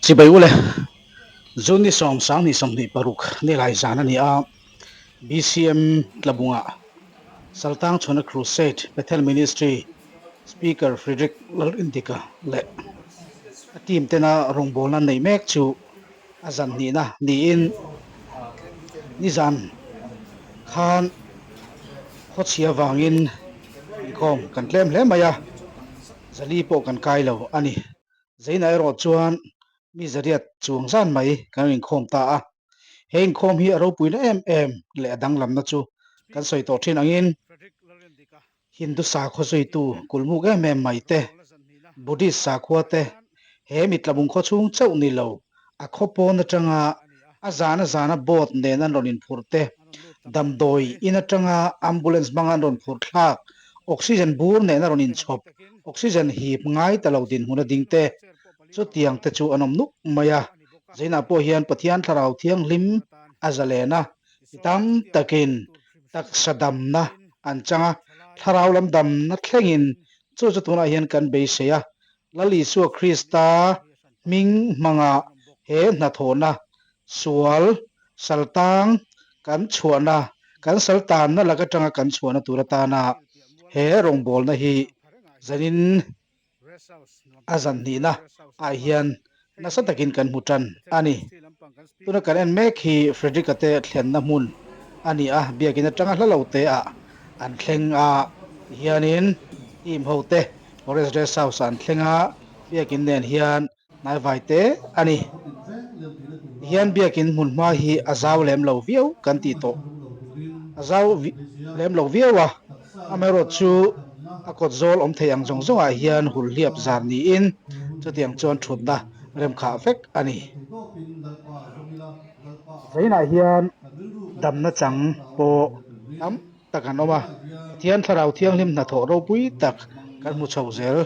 Chibai ule, June ni sawm sanghnih 26 nilai zan a ni a, BCM Tlabungah Saltang Chhuana Crusade Bethel Ministry Speaker Frederick Lalrindika leh a team tena rawngbawlna neih mek chu a zan hnihna niin nizan khan khawchhia vangin inkhawm kan tlem hle mai a, zali pawh kan kai lo a ni. Zainah erawh chuan mi zariat chuang zan mai kan rawn inkhawm ta a, he inkhawm hi a ropuina em em leh a danglamna chu kan sawi tawh thin angin Hindu sakhua zuitu kulmuk em em mai te, Buddhist sakhua te, he mitlamung khaw chhung chauh ni lo, a khaw pawn atanga a zana zana boat nen an rawn inphurh te, damdawi in atanga ambulance hmanga an rawn phurh thlak, oxygen bur nen a rawn inchhawp, oxygen hip ngai ta lo dinhmun a ding te, chutiang te chu an awm nuk mai a. Zainah pawh hian Pathian Thlarau Thianghlim a zalen a, mi tam takin taksa damna an chang a, thlarau lam damna thlengin chu chu tunah hian kan beisei a, Lal Isua Krista hming hmanga he hnathawhna sual saltang kan chhuahna, kan saltanna lak atanga kan chhuahna tur atana he rawngbawlna hi zanin a zan hnihna ah hian nasa takin kan hmu tan a ni. Tuna kan en mek hi Frederick-a te thlenna hmun a ni a, biakin atanga hla lo te ah an thleng a, tihianin team ho te Forest Rest House ah an thleng a, biakin nen hian hnaivai te a ni. Tihian biakin hmun hma hi a zau lem lo viau kan tih tawh a zau lem lo viau a, amaherawh chu a kawt zawl awm thei ang zawng zawngah hian hulhliap zar niin chutiang chuan thutna remkhah vek a ni. Zainah hian damna chang pawh tam tak an awm a, Pathian Thlarau Thianghlim hnathawh ropui tak kan hmu chho zel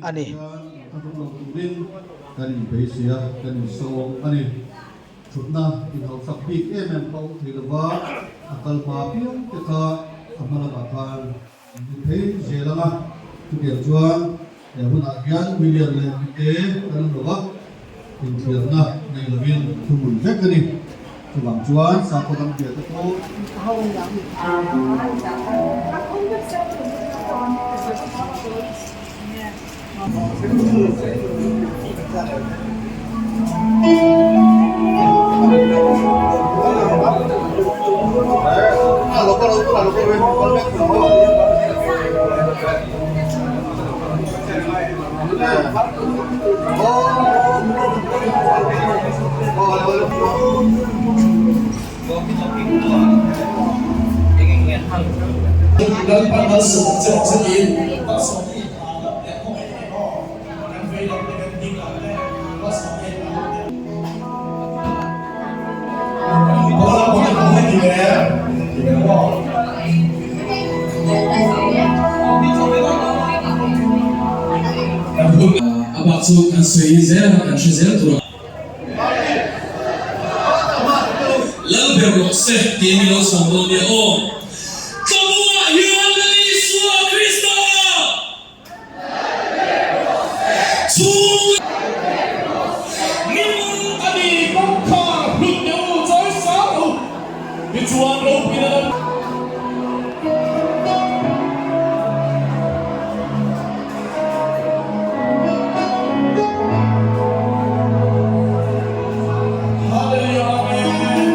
a ni. Kan inbeisei a, kan insawm a ni. Thutna inhauhsak bik em em kha awm thei lova, a kal hma piang te kha a hma lamah khan an lut phei zel ang a. Chutiang chuan he hunah hian William leh Mite kan awm lova, inthiarna nei lovin thuhmun vek a ni. Chuvang chuan sakhaw dang bia te pawh. A bak chu kan sawi zel a, kan hre zel tur a. Lal ber rawh se tih mi lo sawm dawn nia aw. Tlawmungah hian Lal Isua Krista! Chhung Nim a ni kawngkhar hlut deuh u chawi sang u tichuan ropuina lam. Hallelujah Amen.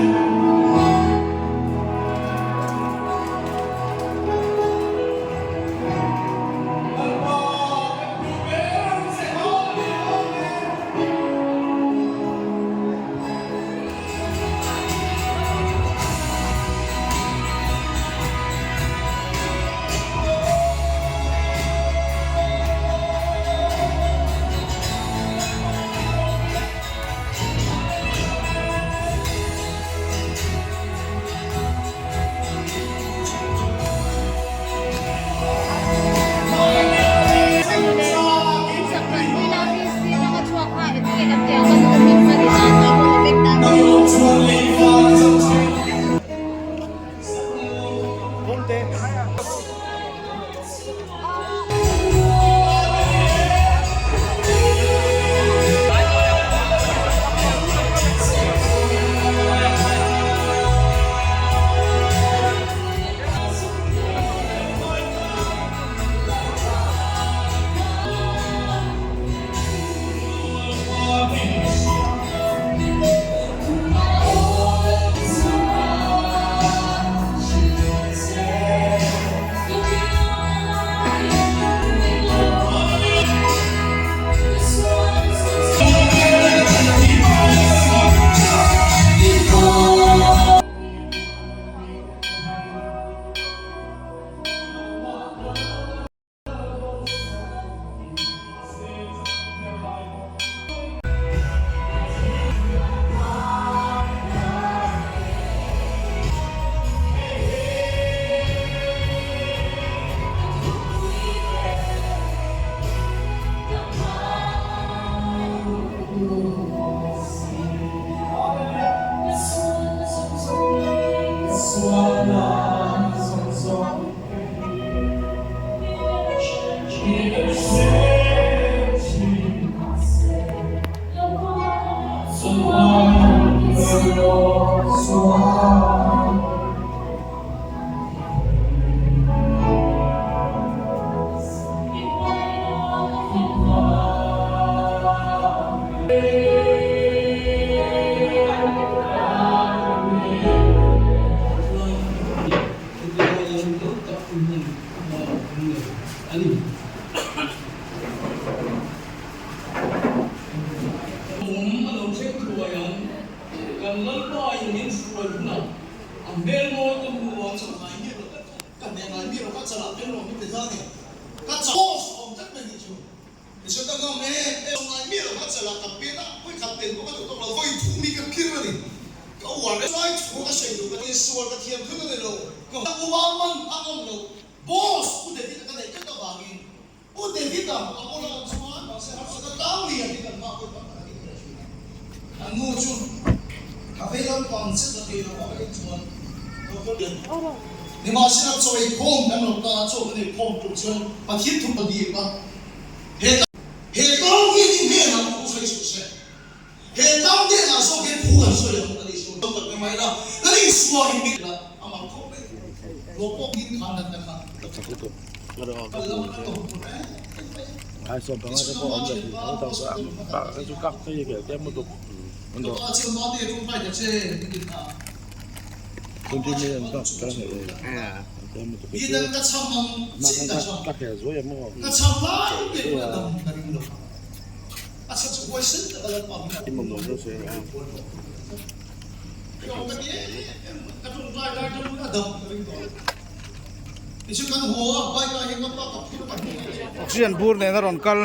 Oxygen bur nen a rawn kal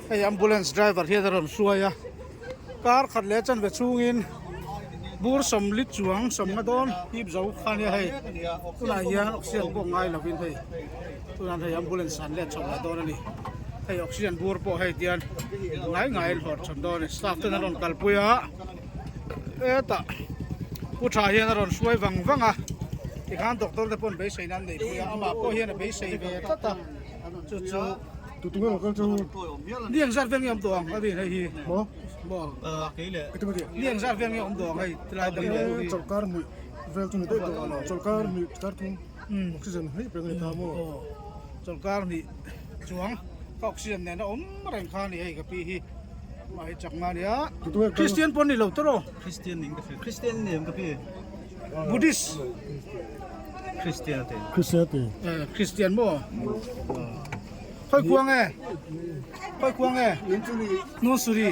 hei ambulance driver hian a rawn hruai a kar khat leh chanve chhungin bur sawmli chuang sawmnga dawn hip zo kha nia hei tunah hian oxygen pawh ngai lovin hei tunah hei ambulance an let chho leh dawn a ni hei oxygen bur pawh hei tian ngai ngaiin hlawr chhawn dawn a ni staff ten an rawn kalpui a. Hetah pu tha hian a rawn hruai vang vang a tikhan doctor te pawh an beisei nan nei pui a amah pawh hian a beisei ve tlat a chu chu ni ang zat vel nge awm tawh ang a rin hei hi maw ni ang zat vel nge awm tawh ang hei tilai dang hi chawlhkar hnih vel chu ni daih tawh ang chawlhkar hnih kar thum oxygen hnih peng a ni ta maw chawlhkar hnih chuang ka oxygen nen a awm reng kha a ni hei ka pi hi. Mah hi chakma a nia. Christian pawh ni lo tawh rawh. Christian ning ka hria. Christian ni em ka pi? Buddhist. Christian te. Christian te. Eh, Christian maw? Khoi kuang e? Khoi kuang e? Nusuri. Nusuri.